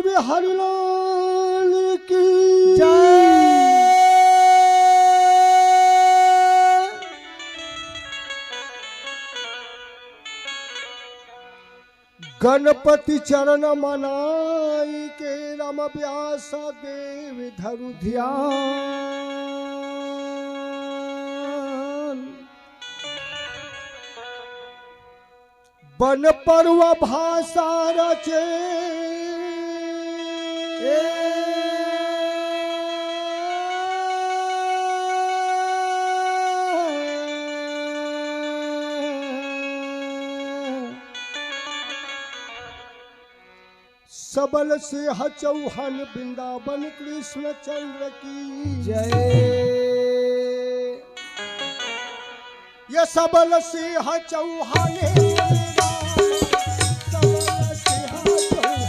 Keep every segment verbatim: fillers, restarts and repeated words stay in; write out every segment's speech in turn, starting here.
बिहारी लाल की जय। गणपति चरण मनाई के राम व्यास देव धरु ध्यान। बन पर्व भाषा रचे। सबल सिंह चौहान वृंदावन कृष्ण चंद्र की जय। ये सबल सिंह चौहान, सबल सिंह चौहान,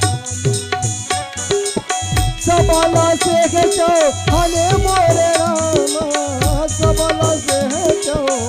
सबल सिंह चौहान मोरे राम, सबल सिंह चौहान।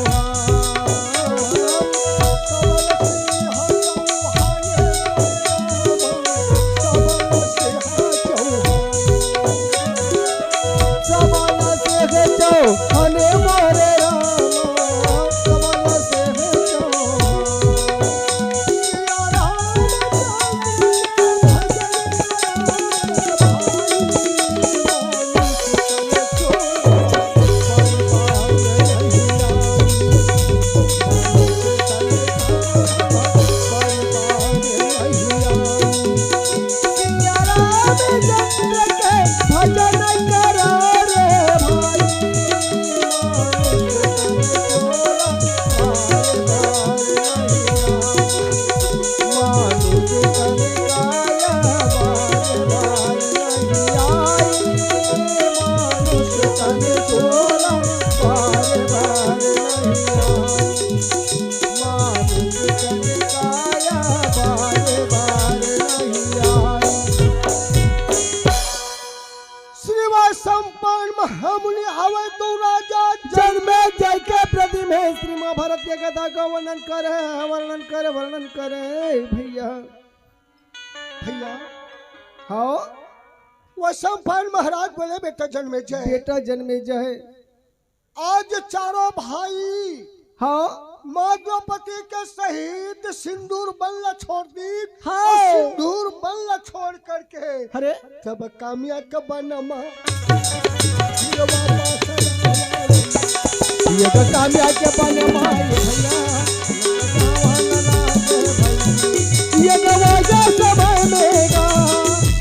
श्रीवास संपन्न महामुनि हवै तो राजा जनमेजय के प्रति में श्री महाभारत के कथा का वर्णन करे, वर्णन करे, वर्णन करे भैया। भैया, हाँ, वैशंपायन महाराज बोले, बेटा जनमेजय, बेटा जनमेजय, आज चारों भाई, हाँ, माँ द्रौपदी के सहित सिंदूर बन ला छोड़ दी, हाँ। और सिंदूर बन ला छोड़ करके, अरे, तब कामिया के बनमा, ये तो कामिया के बनमा, ये भैया। ये गवाजा समय में गा,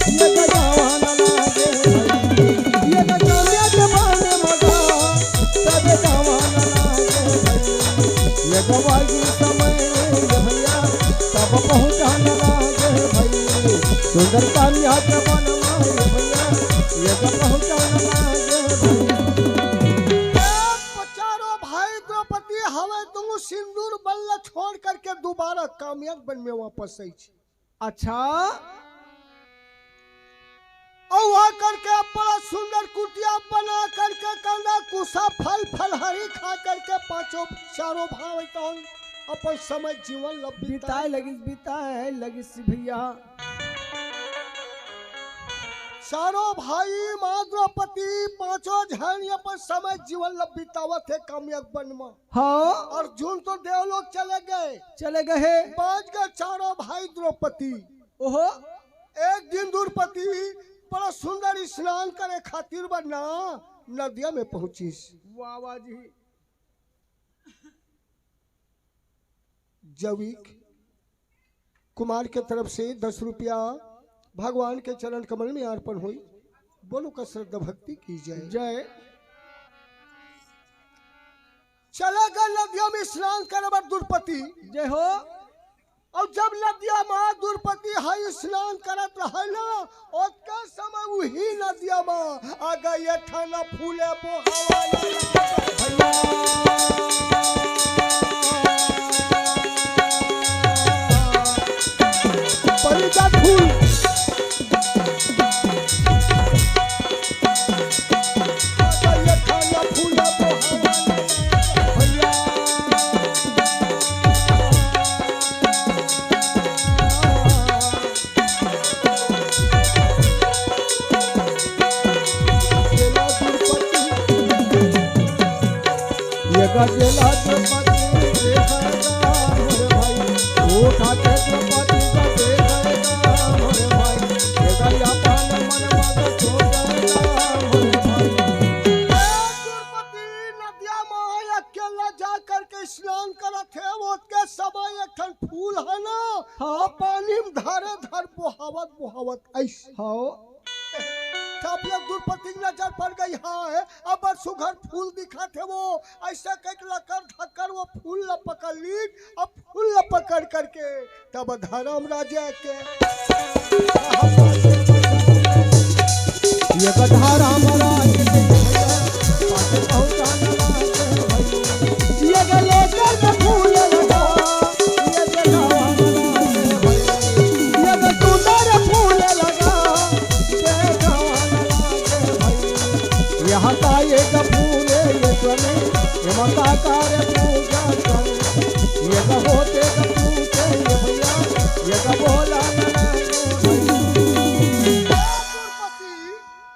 ये गवाना लागे भाई। ये गवाजा समय में गा, सब गवाना लागे भाई। ये गवाजी समय में भैया, सब पहुँचाना लागे भाई। सुंदर कामिया के बन माए भैया, ये पहुँचाना लागे भाई। चारों भाई द्रौपदी हवे तुम सिंदूर बन ला छोड़ करके दोबारा कामिया के बन में वापस आई छी। अच्छा। और वहाँ करके बड़ा सुंदर कुटिया बना करके कंदा कुसा फल फलहरी खा करके पांचों चारों भाई तौन अपन समय जीवन लब बिताए लगिस, बिताए लगिस भैया। चारों भाई माँ द्रौपदी पांचों झन अपन समय जीवन लब बितावत हे कामिया के बन में। हाँ। अर्जुन तो देवलोक चले गए। चले गए। बाँच गए चारों भाई द्रौपदी। ओहो। एक दिन द्रौपदी बड़ा सुंदर स्नान करे खातिर बना नदिया में पहुंचिस। वाह, वाह जी। जैविक कुमार के तरफ से दस रुपया भगवान के चरण कमल में अर्पण हुई। बोलो का श्रद्धा भक्ति की जय। जय। चले गए नदिया में स्नान करे बर द्रौपदी। जय हो। और जब नदिया में द्रौपदी है स्नान करत रहे ना, ओतके समय वही नदिया में आ गए ये ठाना फूले बोहावा। परिजा फूल। जेला द्रौपदी देखेगा मोरे भाई, उठा के द्रौपदी का देखेगा मोरे भाई, ये गया पान मन मगन हो जाएगा मोरे भाई। ए द्रौपदी नदिया में अकेला जा करके स्नान करत हे, ओतके समय एक ठन फूल हे ना, हाँ। पानी में धरे धर बोहावत बोहावत अइस। हाँ। तब ये द्रौपदी के नजर पड़ गई, हाँ, अब्बड़ सुघर फूल दिखत हे वो, अइसे कहिके लकर धकर वो फूल ला पकड़ लीस, अउ फूल ला पकड़ करके तब धर्मराज के ये गधा राम राज के भैया, पाछे पहुंचाना राज के भैया। ये गले कर में फूल लगा, ये गधा राम राज के भैया। ये गधा सुंदर फूल लगा, ये गधा राम राज के भैया। यहाँ का ये गधा फूल ये स्वामी, ये माता का रे पूजा कर। ये गधा होते गधा फूल ये भैया, ये गधा बोला ना रे भैया।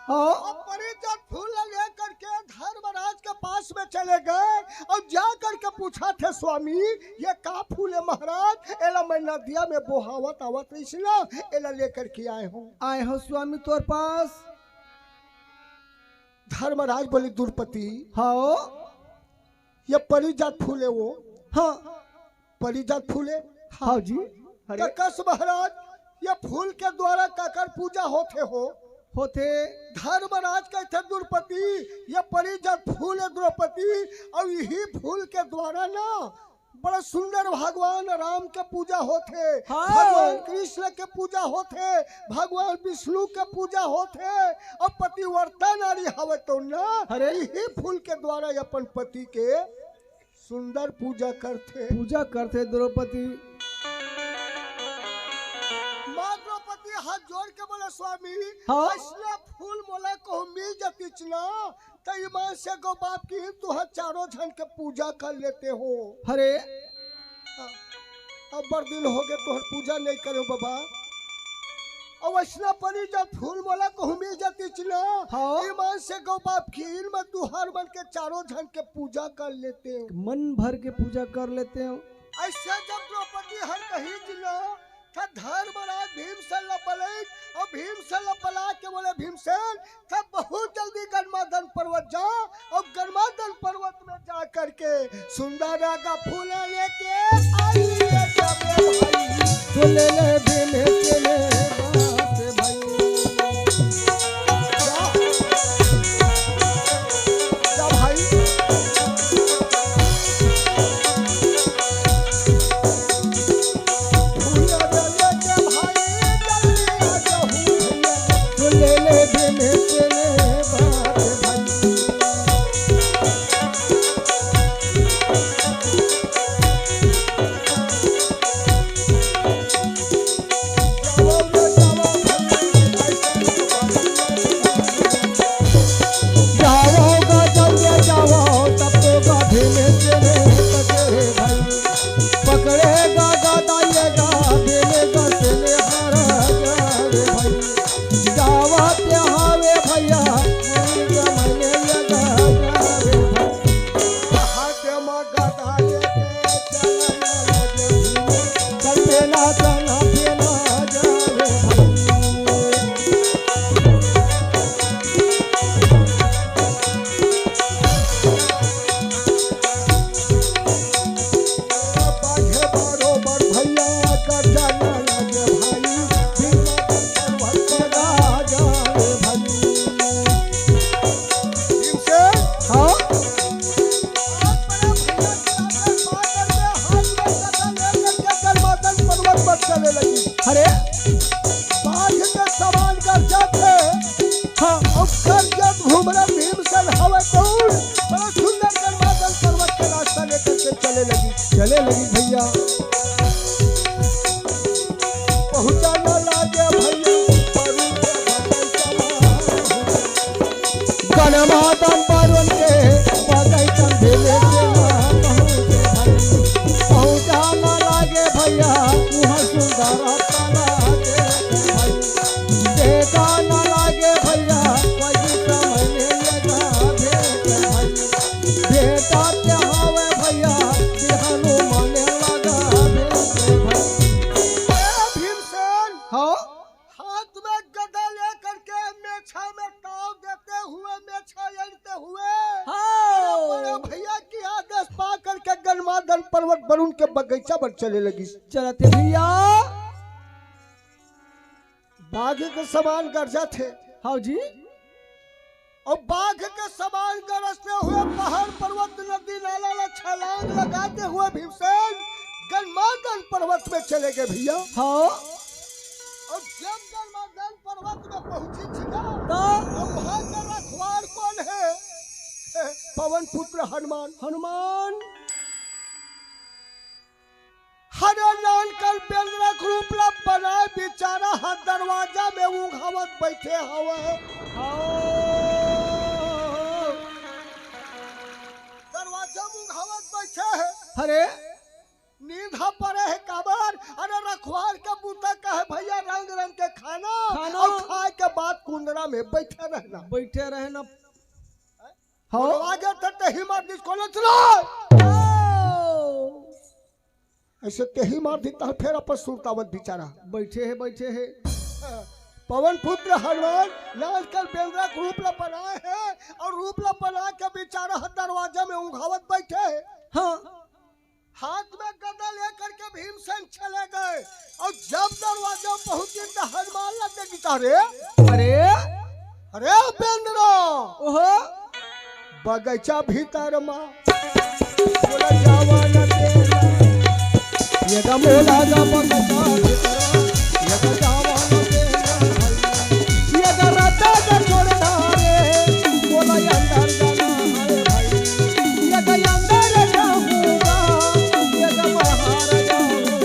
हाँ। अब परिजन फूल ला लेकर के धर्मराज के पास में चले गए अउ जा करके पूछत हे, स्वामी, ये का फूल हे महाराज? एला मैं नदिया में बोहावत आवत रहिस ना, एला लेकर के आए हों। आए हों स्वामी तोर पास। धर्मराज बोले, द्रौपदी, हाँ। ये परिजन फूल हे वो। हाँ। परिजन फूल हे? हाँ जी। अरे। त कस महाराज, ये फूल के द्वारा काकर पूजा होथे हो? होथे। धर्मराज कहिथे, द्रौपदी, ये परिजन फूल हे द्रौपदी, अउ इही फूल के द्वारा ना बड़ा सुंदर भगवान राम के पूजा होथे, हाँ। भगवान कृष्ण के पूजा होथे, भगवान विष्णु के पूजा होथे, अउ पतिव्रता नारी हवे तो ना, अरे। इही फूल के द्वारा अपन पति के सुंदर पूजा करथे। पूजा करथे द्रौपदी। माँ द्रौपदी हाथ जोड़ के बोले, स्वामी, हाँ। अइसना फूल मोला कहूँ मिल जतिस ना, त ईमान से गो बाप की तुहर चारों झन के पूजा कर लेते हो। अरे। अब्बड़ दिन होगे तुहर पूजा नइ करेंव बबा। अउ अइसना परिजन फूल मोला कहूँ मिल जतिस ना, हाँ। ईमान से गो बाप की मैं तुहर मन के चारों झन के पूजा कर लेतेंव। मन भर के पूजा कर लेतेंव। अइसे जब द्रौपदी हर कहिस ना, त धर्मराज भीमसेन ला बलाइस, अउ भीमसेन ला बला के बोले, भीमसेन, त बहुत जल्दी गंधमादन पर्वत जा, अउ गंधमादन पर्वत में जा करके सुंदर रागा फूल लेके आई रे सबे भाई। फूल ले भीमसेन बात भाई। जा, जा भाई। पर्वत बरुन के बगीचा बर चले लगिस। चलत हे भैया। बाघ के समान गरजत हे। हाँ जी। अउ बाघ के समान गरजते हुए पहाड़ पर्वत नदी नाला ला छलांग लगाते हुए भीमसेन गंधमादन पर्वत में चले गे भैया। हाँ। अउ जब गंधमादन पर्वत में पहुंचिस ना, तो? अउ वहां के रखवार कोन हे? पवन पुत्र हनुमान। हनुमान। हरे नानकन बेंदरा के रूप ला बनाए बिचारा ह दरवाजा में उघावत बइठे हवय। हाँ। दरवाजा में उघावत बइठे हे। अरे। नींद ह परे हे काबर? अरे रखवार के बूता कहे भैया रंग रंग के खाना खाना। अउ खाए के बाद कुंदरा में बइठे रहना। बइठे रहना। हाँ। बोलवा गया था, तेही मार दिस कोन चला। ओ। अइसे तेही मार दिस, तहां फेर अपन सुरतावत बिचारा। बइठे हे, बइठे हे। पवन पुत्र हनुमान नानकन बेंदरा के रूप ला बनाए हे अउ रूप ला बना के बिचारा ह दरवाजा में उघावत बइठे हे। हाँ। हाथ में गदा लेकर के भीमसेन चले गए अउ जब दरवाजा पहुंचिस त हनुमान ला देखिस, अरे, अरे। अरे बेंदरा। ओहो। बगीचा भीतर मा। बोला जावा न तेरा। ये गा मोला गा बगीचा भीतर। ये गा जावा न तेरा। ये गा राता गा छोड़ डारे। बोला अंदर जाना है भाई। ये गा अंदर जाऊंगा। ये गा बाहर जाऊंगा।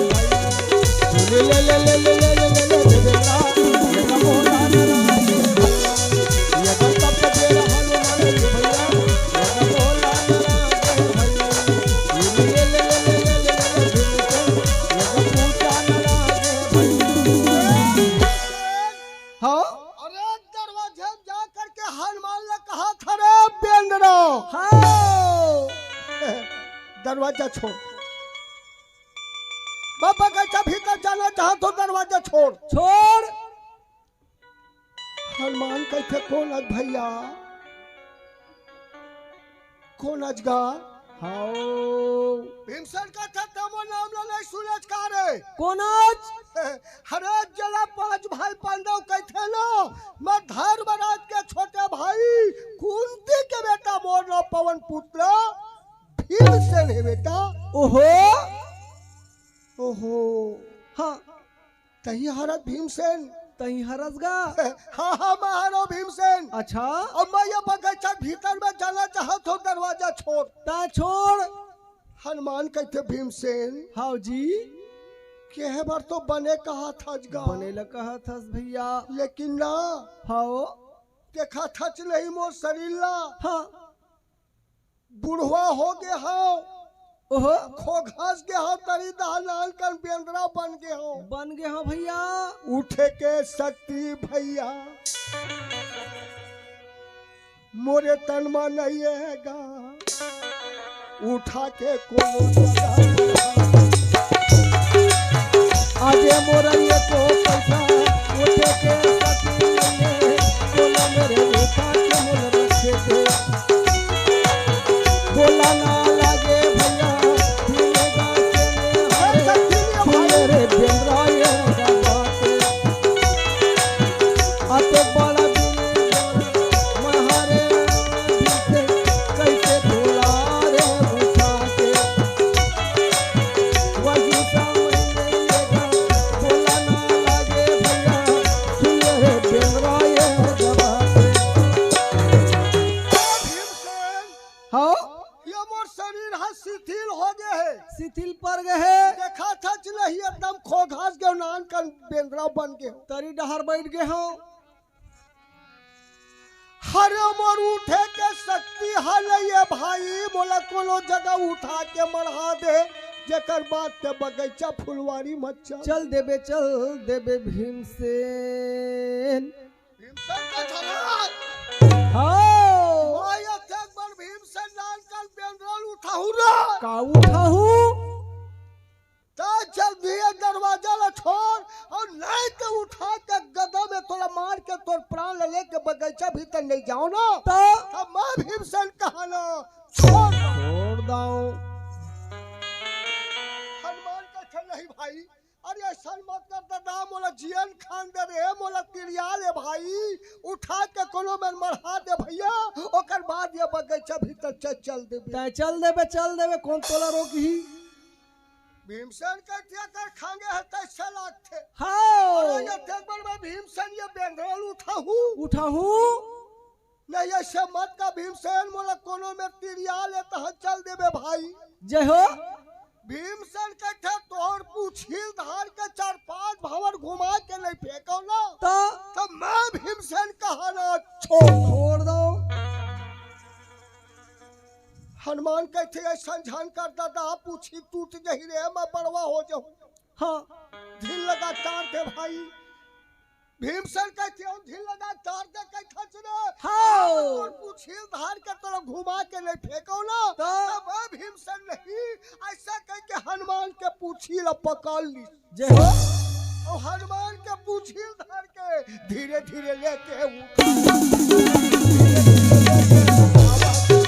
हाँ। अरे दरवाजे में जा करके हनुमान ला कहा था रे बेंदरा। हाँ। दरवाजा छोड़। बाबा कैसा भीतर जाना चाहत हो, दरवाजा छोड़। छोड़। हनुमान कहिथे, "कोन अच भैया? कोन अच गा?" हाओ। भीमसेन कहिथे, "ते मोर नाम ला नहीं सुनेच का रे?" कोन अच? अरे जेला पांच भाई पांडव कहिथे ना, मैं धर्मराज के छोटे भाई कुंती के बेटा, मोर नाम पवन पुत्र भीमसेन हे बेटा। ओहो। ओहो। हाँ। तही हरस भीमसेन। तही हरस गा। हाँ, हाँ, मैं हरस भीमसेन। अच्छा। अब मैं ये बगीचा भीतर में जाना चाहत हूँ, दरवाजा छोड़। ता छोड़। हनुमान कहिथे, "भीमसेन।" हाव जी। केहे बर तो बने कहा थस गा। बने ला कहा थस भैया। लेकिन ना। हाव। देखा थच नहीं मोर शरीर ला। हाँ। बुढ़वा हो गे हव। ओहो। खोघस गे हव, तरी दहा नानकन बेंदरा बन गे हव। बन गे हव भैया। उठे के शक्ति भैया मोरे तन म नइ हे गा। उठा के कोनो जगह। आजे मोर एको पैसा उठे के शक्ति नइ हे, कोनो मेर उठा के मोर रखे दे। बोला ना लागे भैया, भूले गा के ने हरे, भूले रे बेंदरा ये गा बात। आते बड़ा दिन महारे कैसे बोला रे उठा के। वही सामने ये गा बोला ना लागे भैया, भूले रे बेंदरा ये गा बात। भीमसेन। हाँ? ये मोर शरीर ह शिथिल हो गे हे। शिथिल पड़ गे हे। देखा थच नहीं एकदम खोघस गे हव, नानकन बेंदरा बन गे हव। तरी डहर बइठ गे हव। हरे मोर उठे के शक्ति ह नइ हे भाई, मोला कोनो जगह उठा के मढ़ा दे, जेकर बाद ते बगैचा फुलवारी म चल। चल देबे, चल देबे भीमसेन। भीमसेन का झगड़ा। हाँ। भाई, अतेक बड़ भीमसेन नानकन बेंदरा ल उठाहूँ रे। का उठाहूँ? त जल्दी ये दरवाजा ला छोड़ अउ नहीं त उठा के गदा में तोला मार के तोर प्राण ला लेके बगैचा भीतर नहीं जाओं ना। त? त मैं भीमसेन कहा ना छोड़। छोड़ दव। अइसन मत कर दादा, मोला जियन खान दे रे, मोला तिरिया ले भाई, उठा के कोनो मेर मढ़ा दे भइया, ओकर बाद ये बगइचा भीतर चल, चल देबे। तैं चल देबे, चल देबे, कोन तोला रोकही? भीमसेन कहिथे, "अगर खांगे हे तइसे लागथे।" हाँ। अरे ये देख बर मैं भीमसेन ये बेंदरा ल उठाहूँ। उठाहूँ। नहीं, अइसे मत का भीमसेन, मोला कोनो मेर तिरिया ले तहाँ चल देबे भाई। जय हो। भीमसेन कहिथे, "तोर पूछी ल धार के चार पांच भंवर घुमा के नहीं फेंकव ना, त? त मैं भीमसेन कहाना छोड़ दंव।" छोड़ दंव। हनुमान कहिथे, "अइसन झन कर दादा, पूछी टूट जही रे, मैं बड़वा हो जाहूँ।" हाँ। ढील लगा तार दे भाई। भीमसेन कहिथे, "अउ ढील लगा तार दे," कहिथस रे। हाँ। अउ पूछी ल धार के तोला घुमा के नहीं फेंकव ना, त? तब भीमसेन नहीं, अइसा कहिके हनुमान के पूछी ला पकड़ ली। जय हो। अउ हनुमान के पूछी ल धार के धीरे धीरे लेके उठावा।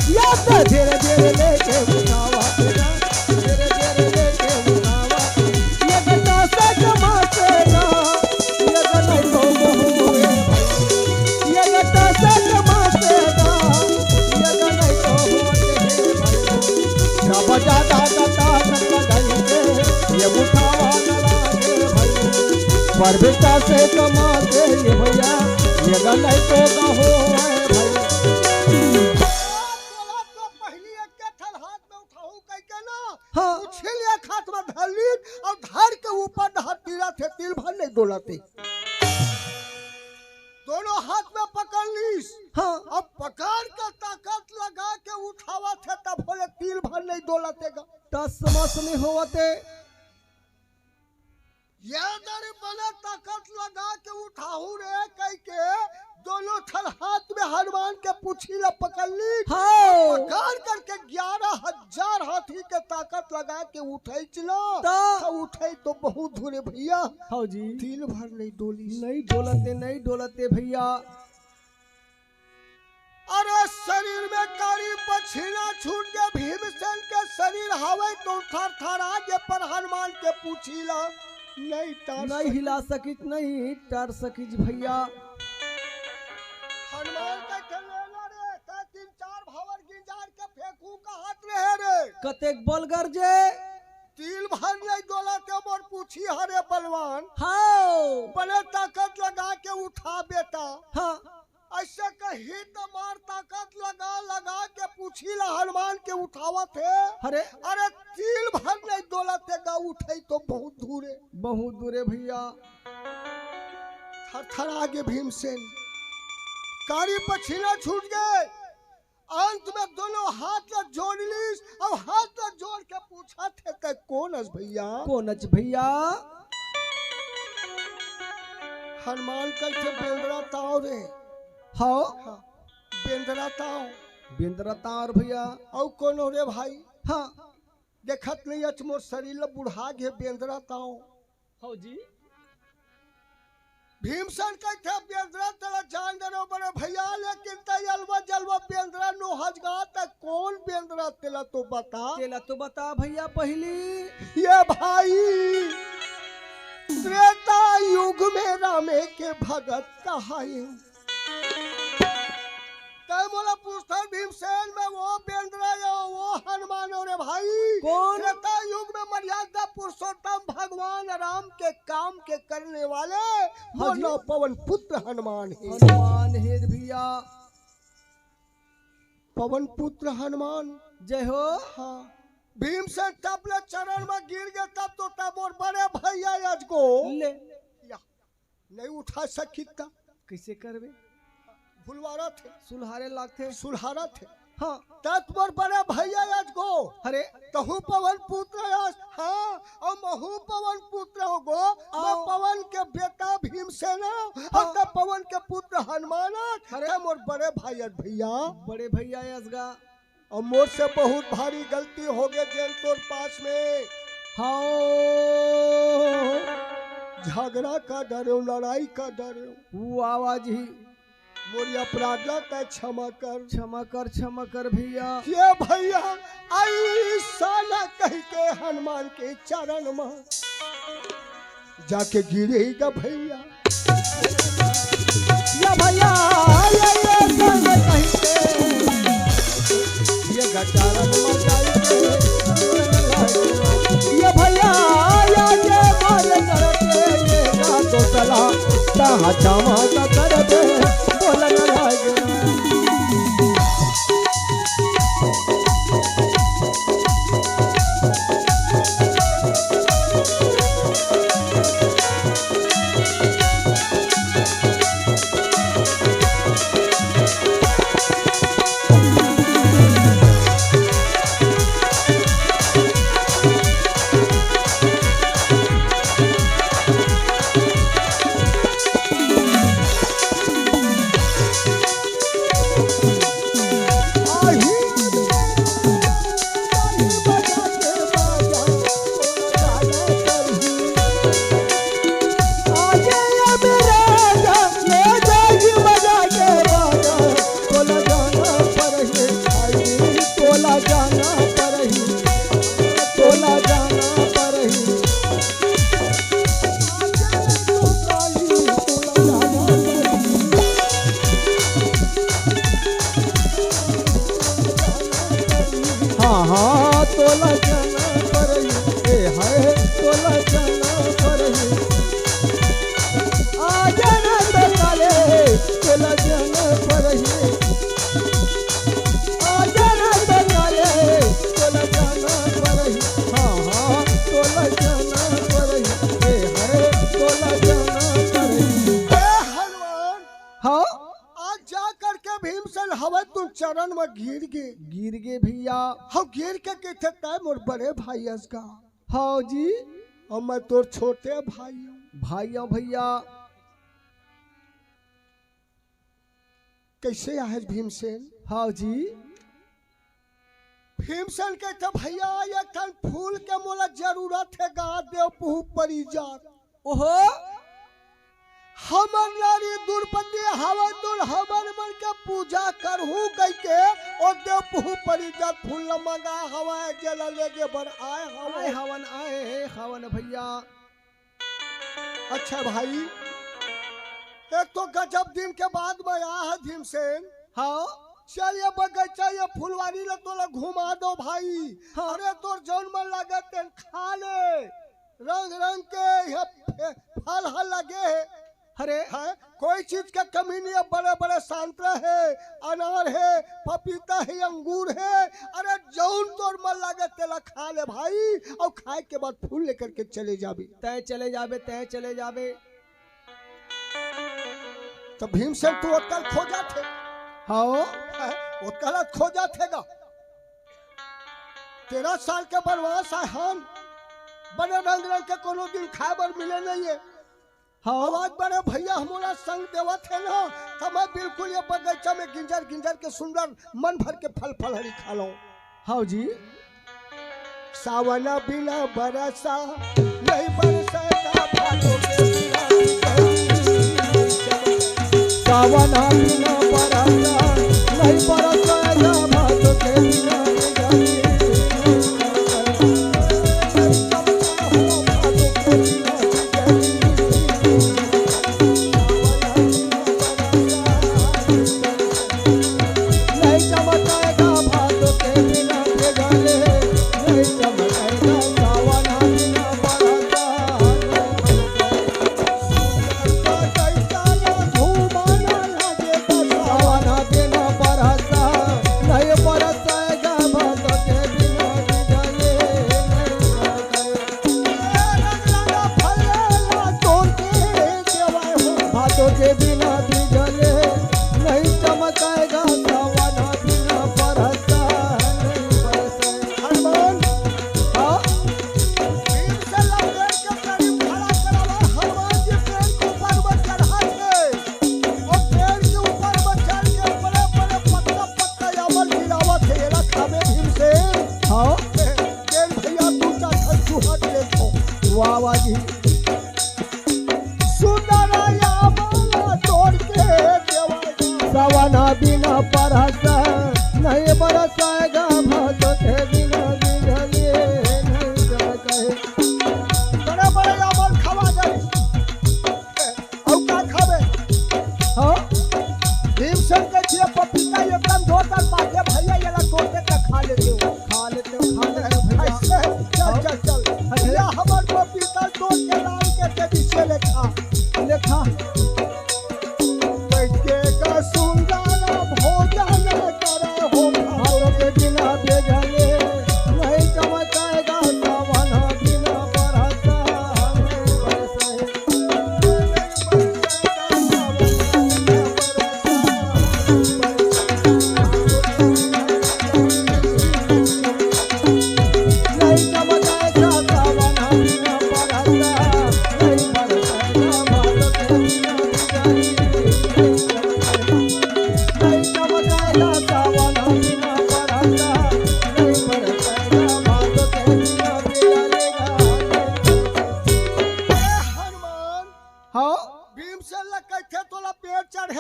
या तो धीरे धीरे लेके उठावा, धीरे धीरे लेके उठावा। ये तो से कमा से ना, ये तो नहीं तो बहुए। ये तो से कमा से ना, ये तो नहीं तो बहुए। जब ज्यादा ताकत लगाई के, ये उठावा न लागे भाई। पर बेटा से कमा के ये भइया, ये गलाई तो न होए भाई। तोला तो पहिली एक ठन हाथ में उठाहूँ कहिके ना, हाँ। उछिल एक हाथ में धर लीस अउ धर के ऊपर डहर तिरथे, तिल भर नहीं डोलथे। दोनों हाथ में पकड़ लीस। हाँ। अब पकड़ के ताकत लगा के उठावथे, तब होले तिल भर नहीं डोलथे गा। टस मस नहीं होवथे। ये दर बने ताकत लगा के उठाहूँ रे कहिके दोनों ठन हाथ में हनुमान के पूछी ला पकड़ लीस। हाँ। पकड़ करके ग्यारह हजार हाथी के ताकत लगा के उठइच ना। त? त उठे तो बहुत दूरे भइया। हाँ जी। तिल भर नहीं डोलिस। नहीं डोलथे, नहीं डोलथे भइया। अरे शरीर में कारी पछीना छूट गे, भीमसेन के शरीर हवय तो थरथरा गे, पर हनुमान के पूछी ला नहीं टार नहीं सकिस। हिला सकिस, नहीं टार सकिस भइया। हनुमान कहिथे, "ले ला रे, तैं तीन चार भंवर गिंजार के फेंकहूँ कहत रहे रे।" कतेक बल गरजे। तिल भर नहीं डोलथे मोर पूछी ह रे बलवान। हाँ। बने ताकत लगा के उठा बेटा। हाँ। अइसे कही त मार ताकत लगा लगा के पूछी ला हनुमान के उठावथे। अरे। अरे तिल भर नहीं डोलथे गा, उठे तो बहुत दूरे। बहुत दूरे भइया। थरथरा गे भीमसेन, कारी पछीना छूट गे। अंत में दोनों हाथ ला जोड़ लीस अउ हाथ ला जोड़ के पूछथे, "तैं कोन अस भइया?" कोन अस भइया? हनुमान कहिथे, "बेंदरा तैं रे।" हाँ। हाँ, बेंदरा तैं। बेंदरा तैं भइया। अउ कोन हो रे भाई? हाँ। देखत नहीं अस मोर शरीर ला बुढ़ा गे, बेंदरा तैं। हाँ जी। भीमसेन कहिथे, "बेंदरा तेला जान डरेंव बड़े भइया, लेकिन तैं अलवा जलवा बेंदरा नोहस गा, तैं कोन बेंदरा तेला तो बता।" तेला तो बता भइया पहिली। ये भाई, त्रेता युग में रामे के भगत कहाए। तैं मोला पूछथस भीमसेन, मैं वो बेंदरा या वो हनुमान हो रे भाई। कोन? त्रेता युग में मर्यादा पुरुषोत्तम भगवान राम के काम के करने वाले हाँ मोर जी। नाम पवन पुत्र हनुमान हे। हनुमान हे भइया। पवन पुत्र हनुमान। जय हो। हाँ। भीमसेन टप ले चरण में गिर गे, तब तो तैं मोर बड़े भइया अस गो। ले। या। नहीं उठा सकिस त। कइसे करबे? भुलवारथे। सुलहारे लागथे। सुलहारथे। हाँ। तैं त मोर बड़े भइया अस गो। अरे। तहूँ पवन पुत्र अस। हाँ। अउ महूँ पवन पुत्र हों गो। मैं हाँ। पवन के बेटा भीमसेन अस। हाँ। अउ तैं पवन के पुत्र हनुमान अस। अरे। तैं मोर बड़े भइया अस भइया। बड़े भइया अस गा। अउ मोर से बहुत भारी गलती हो गे जेन तोर पास में। हाँ। झगड़ा का डरेंव, लड़ाई का डरेंव। वो आवाज ही। मोर ये अपराध ला तैं क्षमा कर। क्षमा कर, क्षमा कर भइया। ये भइया, अइसा न कहिके हनुमान के चरण में जाके गिरे गा भैया। या भैया, ये, ये संग कहीं के, ये गटारन में जाई के, ये भैया, या ये मारे करते, ये का तो सला, ता हचामा का कर दे, बोलन लागे। हाँ, हाँ, तोला जाना परही, ए हाय, तोला जाना परही। आ जाना तो काले, तोला जाना परही। आ जाना तो काले, तोला जाना परही। हाँ, हाँ, तोला जाना परही, ए हाय, तोला जाना परही। हे हनुमान, हाँ? आज जा करके भीमसेन हवय तुन चरण म गिर गे। गिर गे भैया। हव गिर के कथे तय मोर बड़े भाई अस गा। हाँ जी। अउ मैं तोर छोटे भाई हूँ। भाई हूँ भैया। कैसे आहे भीमसेन? हाँ जी। भीमसेन कथे भैया एक ठन फूल के मोला जरूरत हे गा देवपुहू परी जात। ओहो। हमर नारी द्रौपदी हवय तो हमर मन के पूजा करहूं कहिके ओ देवपुहू परी जात फूल ल मंगा हवय जेला लेगे बर आए हवय। आए हवन, आए हवन भैया। अच्छा भाई, एक तो गजब दिन के बाद में आया है भीमसेन। हाँ। चल ये बगीचा, ये फुलवारी ल तोला घुमा दो भाई। हाँ। अरे तोर जौन मन लागे तेन खा ले, रंग रंग के ये फे-, फल ह लगे हे। अरे। हैं? कोई चीज के कमी नहीं है, बड़े बड़े संतरा है, अनार है, पपीता है, अंगूर है, अरे जौन तोर मन लागे तेला खा ले भाई, अउ खाए के बाद फूल लेकर के चले जाबे। तय चले जाबे, तय चले जाबे। तो भीमसेन तू ओतका ल खोजथे। हाँ। हैं? ओतका ल खोजथे गा। तेरह साल के बनवास आए हन, बने रंग रंग के कोनो दिन खाए बर मिले नहीं है। हाँ। अब आज बड़े भैया हमोला संग देवत हे ना, त मैं बिल्कुल ये बगीचा में गिंजर गिंजर के सुंदर मन भर के फल फलहरी खा लूं। हाँ जी। सावन बिना बरसा नहीं बरसेगा भादो के बिना। सावन बिना बरसा नहीं बरसेगा भादो के बिना। भादो के बिना बिजले नहीं चमकेगा, सावन बिना बरसा नहीं बरसे। हनुमान, हाँ? वीर से लंगड़ के करीब खड़ा करावा, हनुमान जी पेड़ के ऊपर में चढ़ा थे। वो पेड़ के ऊपर में चढ़ के बड़े बड़े पत्ता पत्ता यावल गिरावत हे, एला खाबे भीमसेन। हाँ? तेन भैया दू चार ठन चूहा के देखो। वाह, वाह जी। सुंदर यावल तोड़ के देवा। सावन बिना परस नहीं बरसेगा, भादो के बिना बिजली नहीं चमके। बड़े बड़े यावल खवा जाए।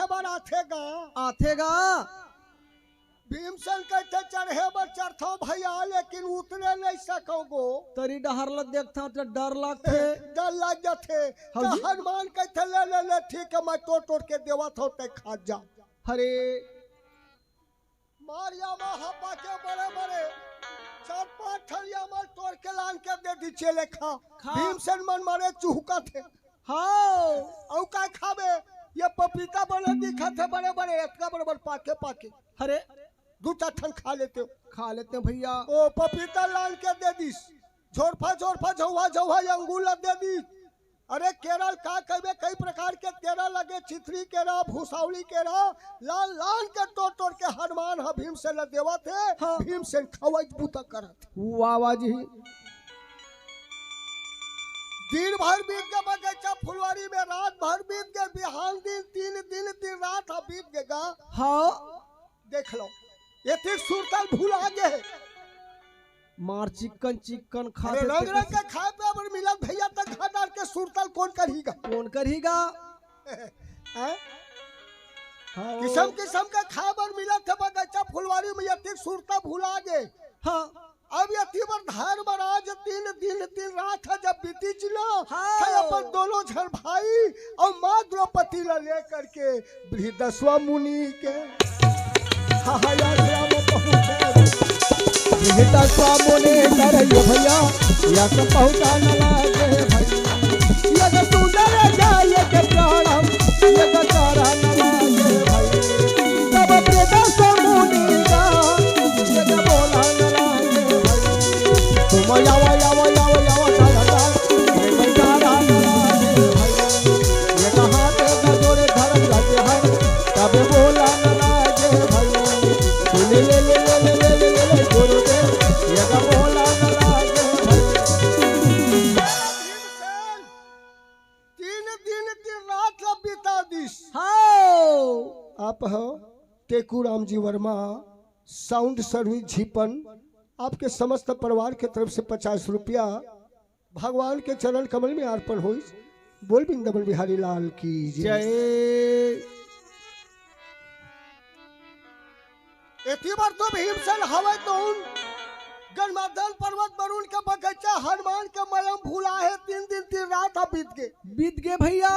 बर आथे गा। आथे गा। भीमसेन कहिथे, "चढ़े बर चढ़थंव भइया, लेकिन उतरे नइ सकंव गो।" तरी डहर ल देखथंव त डर लागथे। डर लाग जाथे। हव त जी। हनुमान कहिथे, "ले, ले, ले, ठीक हे, मैं तोड़, तोड़ के देवत हंव, तैं खा जा।" अरे। मारिया मा हपा के बड़े बड़े चार पांच ठन या मा तोड़ के लान के दे दिस, "ले खा।" खा। भीमसेन मन मारे चुहकथे। हव। अउ का खाबे? ये पपीता बने दिखथे बड़े बड़े, अतका बड़े बड़े पाके पाके। अरे। दू चार ठन खा लेतेंव। खा लेतेंव भइया। ओ पपीता लान के दे दिस। झोरफा झोरफा, झउहा झउहा, ये अंगूर ला दे दिस। अरे केरा ल का कहिबे, कई प्रकार के केरा लगे, चिथरी केरा, भुसावली केरा, लान लान के तोड़ तोड़ के हनुमान ह भीमसेन ल देवत हे। हाँ। भीमसेन खवई के बूता करत हे। वाह, वाह जी। दिन भर बीत गे बगीचा फुलवारी में, रात भर बीत गे, बिहान दिन तीन दिन, दिन रात ह बीत गे गा। हाँ। देख लो, एतिक सुरता ल भुला गे हे। मार चिक्कन चिक्कन अरे खाथे रंग तेकर रंग के खाए पिए बर मिलत भइया, त घर डार के सुरता ल कोन करही गा? कोन करही गा? हैं? हाँ। किसम किसम के खाए बर मिलत हे बगीचा फुलवारी में, एतिक सुरता भुला गे। हाँ। अब एती बर धर्मराज तीन दिन तीन रात ह जब बीतिस ना, हाँ। त अपन दोनों झन भाई अउ माँ द्रौपदी ला लेकर के बृहदस्व मुनि के हाहा आश्रम पहुँचे। बृहदस्व मुनि कर ये भइया, या के पहुँचा न लागे भाई। या के सुंदर जाए के प्राणम, या के तारा न लागे भाई। तब बृहदस्व मुनि का, या के बोला न लागे भाई। तुम यावा, यावा, यावा, यावा, तारा, तारा, ये भाई तारा न लागे भाई। ये कहाँ के न जोड़े धर्म जाते हैं, तब बोला न लागे भाई। ले, ले, ले, गुरुदेव, ये का बोला न लागे भाई। तीन दिन तीन रात ला बिता दिस। हाँ। आप हो टेकू राम जी वर्मा, साउंड सर्विस झिपन, आपके समस्त परिवार के तरफ से पचास रुपया भगवान के चरण कमल में अर्पण होइस। बोल वृंदावन बिहारी लाल की जय। जय। एती बर तो भीमसेन हवय तो उन गंधमादन पर्वत वरुण के बगीचा हनुमान के मया म भुला हे। तीन दिन तीन रात ह बीत गे। बीत गे भइया।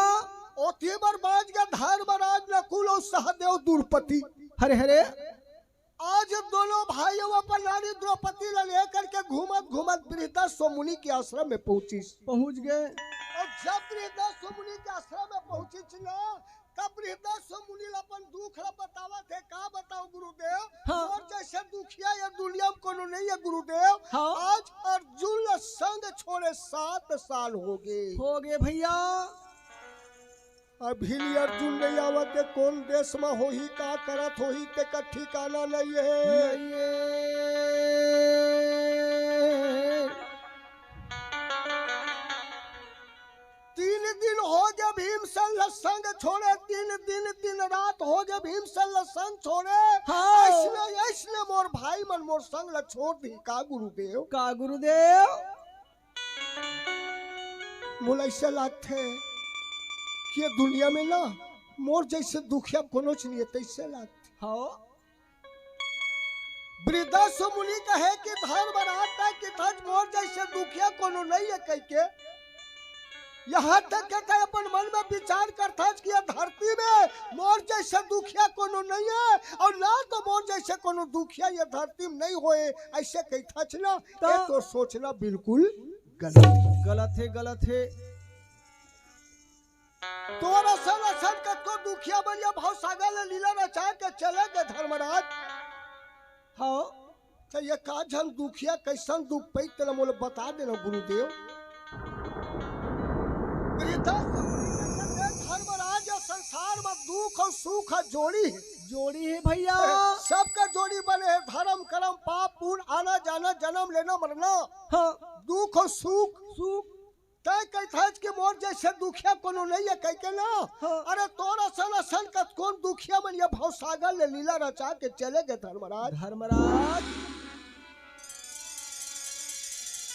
ओती बर बाँच गे धर्मराज नकुल अउ सहदेव द्रौपदी। हरे हरे। आज दोनों भाई अउ अपन रानी द्रौपदी ला लेकर के घूमत घूमत बृहदस्व मुनि के आश्रम में पहुंचिस। पहुंच गे। अउ जब बृहदस्व मुनि के आश्रम में पहुंचिस ना, तब बृहदस्व मुनि ला अपन दुख ला बतावत हे। का बतावंव गुरुदेव? हाँ। मोर जइसे दुखिया ये दुनिया में कोनो नइ हे गुरुदेव। हाँ। आज अर्जुन ला संग छोड़े सात साल हो गे। हो गे भइया। अभी ले अर्जुन नइ आवत हे, कोन देश म होही, का करत होही, तेकर ठिकाना नइ हे। नइ हे। तीन दिन हो गे भीमसेन ल संग छोड़े, तीन दिन तीन रात हो गे भीमसेन ल संग छोड़े। हाँ। अइसने, अइसने मोर भाई मन मोर संग ल छोड़ दिही का गुरुदेव? का गुरुदेव? मोला अइसे लागथे कि ये दुनिया में ना मोर जइसे दुखिया कोनोच नइ हे, तइसे लागथे। हाँ। बृहदस्व मुनि कहे कि धर्मराज, तैं कहिथस मोर जइसे दुखिया कोनो नइ हे कहिके। यहाँ तक के तैं अपन मन में विचार करथस कि ये धरती में मोर जइसे दुखिया कोनो नइ हे अउ ना तो मोर जइसे कोनो दुखिया ये धरती में नइ होय, अइसे कहिथस ना, त ये तोर सोचना बिल्कुल गलत हे। गलत हे, गलत हे। तोर असन असन कतको दुखिया मन ये भवसागर ले लीला रचा के चले गे धर्मराज। हाँ। त ये का झन दुखिया कइसन दुख पइस तेला मोला बता देना गुरुदेव। धर्मराज, ये संसार म दुख अउ सुख ह जोड़ी हे। जोड़ी हे भइया। सबका जोड़ी बने हे, धरम, करम, पाप, पुन, आना जाना, जनम लेना मरना। हाँ। दुख अउ सुख। सुख। तैं कहिथस कि मोर जइसे दुखिया कोनो नइ हे कहिके ना। हाँ। अरे तोर असन असन कतकोन दुखिया मन ये भवसागर ले लीला रचा के चले गे धर्मराज। धर्मराज।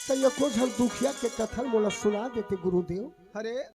त एको झन दुखिया के कथा ल मोला सुना देते गुरुदेव। अरे।